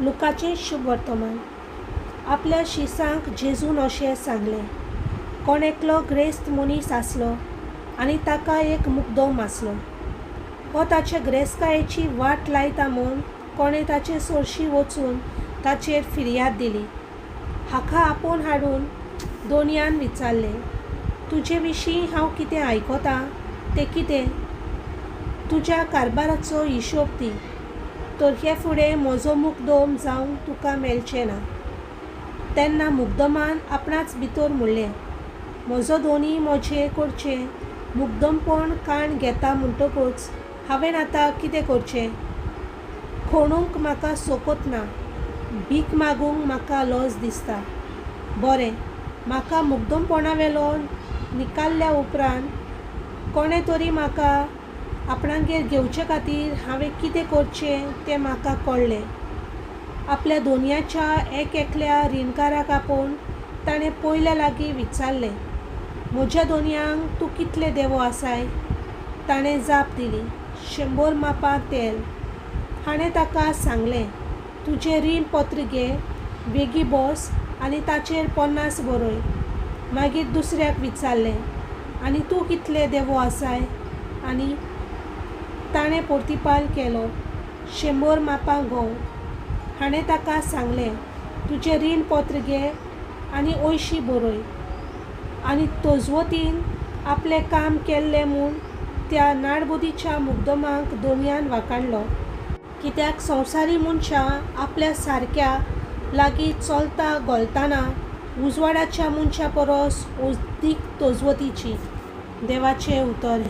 लुकाचें शुभवर्तमान. आपल्या शिसांक जेजून अशें सांगलें, कोण एकलो ग्रेस्त मनीस आसलो आनी ताका एक मुग्दोम आसलो. हो ताचे ग्रेस्तकायेची वाट लायता म्हूण कोणें ताचे सरशीं वचून ताचेर फिर्याद दिली. हाका आपोवन हाडून दोनयान विचारलें, तुजे विशीं हांव कितें आयकतां तें कितें? तुज्या कारभाराचो हिशोब दी, तर हे फुडें म्हजो मुग्दोम जावंक तुका मेळचें ना. तेन्ना मुग्दमान आपणाच भितर म्हणलें, म्हजो धनी म्हजे कडचें मुग्दमपण काण घेता म्हणटकूच हांवें आतां कितें करचें? खणूंक म्हाका सोकत ना, भीक मागूंक म्हाका लज दिसता. बरें, म्हाका मुग्दमपणावेलो निकाल्ल्या उपरांत कोणें तरी म्हाका आपणागेर घेवचे खातीर हांवें कितें करचें तें म्हाका कळ्ळें. आपल्या दोनयाच्या एक एकल्या रिणकाराक आपोवन ताणें पयल्या लागीं विचारलें, म्हज्या दोनयांक तूं कितले देवो आसाय? ताणें जाप दिली, 100 मापां तेल. हाणें ताका सांगलें, तुजें रीण पत्र घे, वेगीं बस आनी ताचेर 50 बरय. मागीर दुसऱ्याक विचारलें, आनी तूं कितले देवो आसाय? आनी ताणें प्रतिपाल केलो, 100 मापां गंव. हाणें ताका सांगलें, तुजें रीण पत्र घे आनी 80 बरय. आनी तजवतीन आपलें काम केल्लें म्हूण त्या नाडबुदीच्या मुग्दमाक दोनयान वाखाणलो. कित्याक संवसारी मनशां आपल्या सारक्या लागीं चलता घोलतना उजवाडाच्या मनशा परस अदीक तजवतीची. देवाचें उतर.